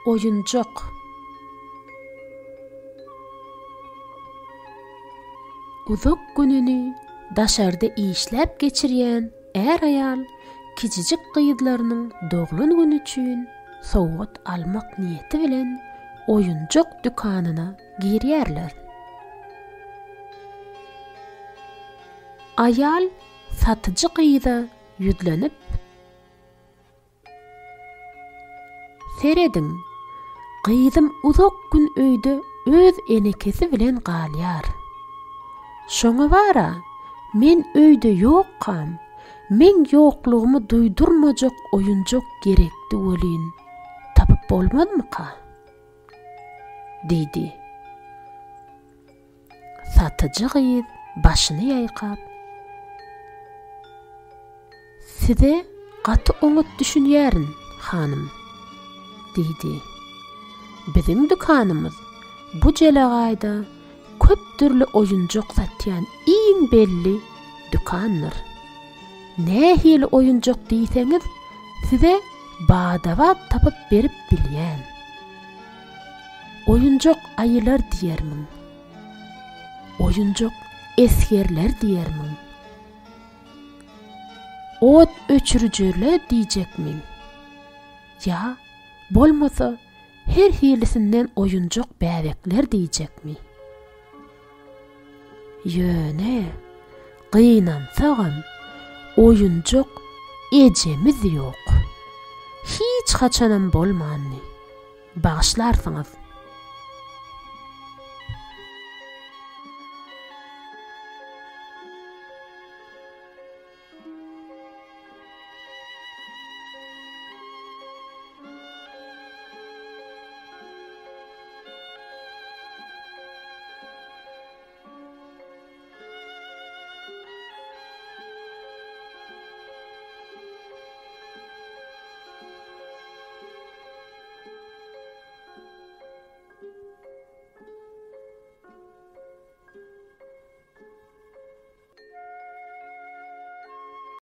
Oýunjak. Uzak gününi daşarda işläp geçirýän är-aýal kiçijik gyzlarynyň doglan güni üçin sowgat almak niýeti bilen oýunjak dükanyna girýärler. Aýal satyjy gyza ýüzlenip, Serediň, gyzym uzak gün öýde öz enekesi bilen galýar. Şoňa bara, men öýde ýokkam, meň ýoklugymy duýdurmajak oýunjak gerekdi welin, tapyp bolmazmyka? Diýdi. Satyjy gyz başyny ýaýkap, Size gaty oňat düşünýärin, hanym, diýdi. Biziň dükanymyz bu jelegaýda köp dürli oýunjak satýan iň belli dükandyr. Nähili oýunjak diýseňiz, size bada-bat tapyp berip bilýän. Oýunjak aýylar diýermiň? Oýunjak esgerler diýermiň? Ot öçürijiler diýjekmiň? Ýa bolmasa her hilisinden oýunjak bäbekler diýjekmi? Ýöne, gynansagam, oýunjak ejemiz ýok. Hiç haçanam bolmandy. Bagyşlarsyňyz.